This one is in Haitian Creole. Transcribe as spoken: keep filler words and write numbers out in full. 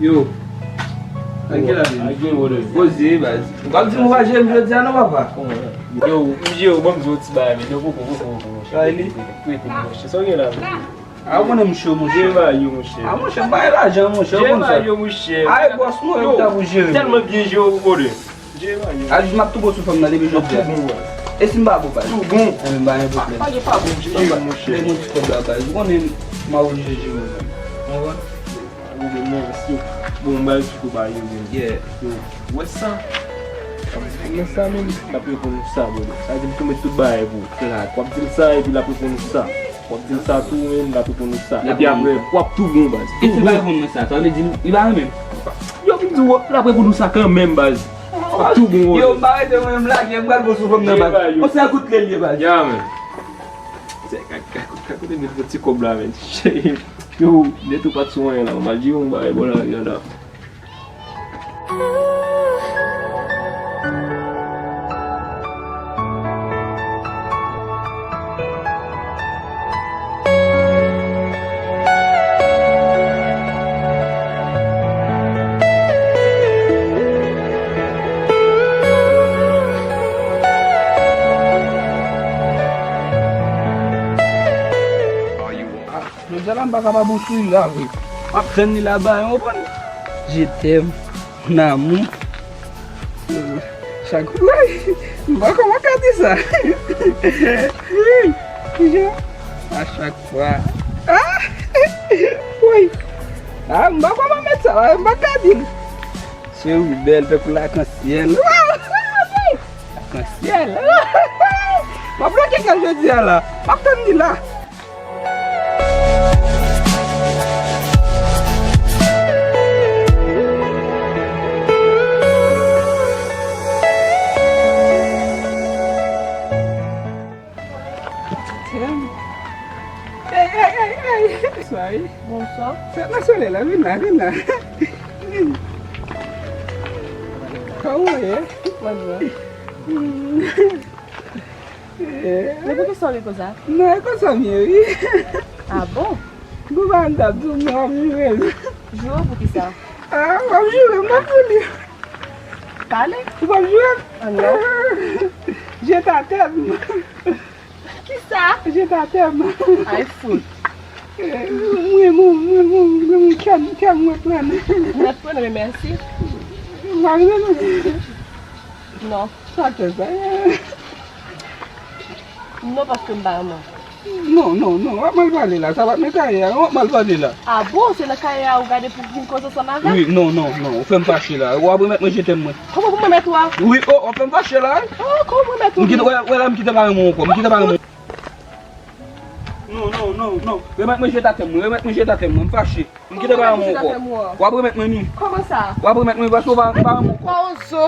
Yo. Tranquille, la vie. Poze, baz. W ap di m ou pa jere m jodi a non, papa. Yo, m jere w, ban m di w ti bagay, men yo, poko, poko, poko, monchè. Sa e li? Rete, monchè. Sa w gen la, men? A, ou konnen m cho, monchè. Jere bagay yo, monchè. A, monchè, m pa gen lajan, monchè, ou konn sa. Jere bagay yo, monchè. A, e bòs mwen, yo, ta pou jere. Tèlman byen jere w, brother. Jere bagay yo. A, jis m ap tou bon sou fanm nan depi jodi a. Tou bon, baz. E si m pa bon, baz? Tou bon. Enben, m pa gen pwoblèm. Pa gen pa bon, jere, monchè. Lè m yon ti kòb la, baz. Ou konnen m a oblije jere w, baz. Ou konprann? Ou gen mèsi. Bon, m ba yo ti kou ba yo menm. Yeah. Yo, wè sa? W ap di m nan sa menm, l ap reponn ou sa, bro. Sa di m tou met tout bagay pou ou. Flat. W ap di l sa, epi l ap reponn ou sa. W ap di l sa tou menm, l ap reponn ou sa. Epi apre, w ap tou bon, baz. E si l pa reponn mwen sa, sa vle di li pa renmen m? Yo, vin di w, l ap reponn ou sa kanmenm, baz. W ap tou bon, bro. Yo, m pa rete mwen menm lage, m pral bon sou fanm nan, baz. On sèl kout lè l ye, baz. Ya, man. Se ka, ka, ka, kote m met ti kòb la, men. Yo, nèt ou pa t sou anyen la, m al jere yon bagay bò lari a la. Jodi a la, m pa kapab oufri l la vre. M ap tann li laba, ou konprann? Je t'aime, mon amour. Chak, woy, m pa kòman ka di sa. Kijan? A chak fwa. Ah! Woy. Ah, m pa kòman met sa la, m pa ka di l. Cheri bèl tankou lakansyèl. Lakansyèl. M ap bloke kè l jodi a la. M ap tann li la. Ey, ey, ey, ey. Bonswa. Sòt nan solèy la, vin la, vin la. Vin. Kòman w ye? Mwen byen. Hmm. Men poukisa w ri konsa? Non, e konsa m ye, wi. A bon? Gwo bagay m t ap di w, men w ap joure m. Joure w poukisa? A, w ap joure m, m ap joure. Pale. Ou p ap joure m? A, non. Je t'attends. Kisa? Je t'attends. Ay, fout. Mwen, mwen, mwen, mwen, mwen, kè m, kè m reprann. Mèt pran, men mèsi. M pa vle non. Non. Sa fè sa? Non, paske m pa renmen w. Non, non, non, w ap mal pale la, sa pa t nan kayè a, non, w ap mal pale la. A bon, se nan kayè a ou gade pou vin koze ansanm avè m? Wi, non, non, non, ou fè m fache la, w ap remèt mwen je t'aime mwen. Kòman pou m remèt ou a? Wi, o, w ap fè m fache la, wi. O, kòman pou m remèt ou? M kite, wè, wè la, m kite pa renmen w ankò, m kite pa renmen w. Non, non, non, non, remèt mwen je t'attends mwen, remèt mwen je t'attends mwen, m fache. M kite pa renmen w ankò. W ap remèt mwen li. Kòman sa? W ap remèt mwen li paske w pa, pa renmen w ankò. Pa yon zo.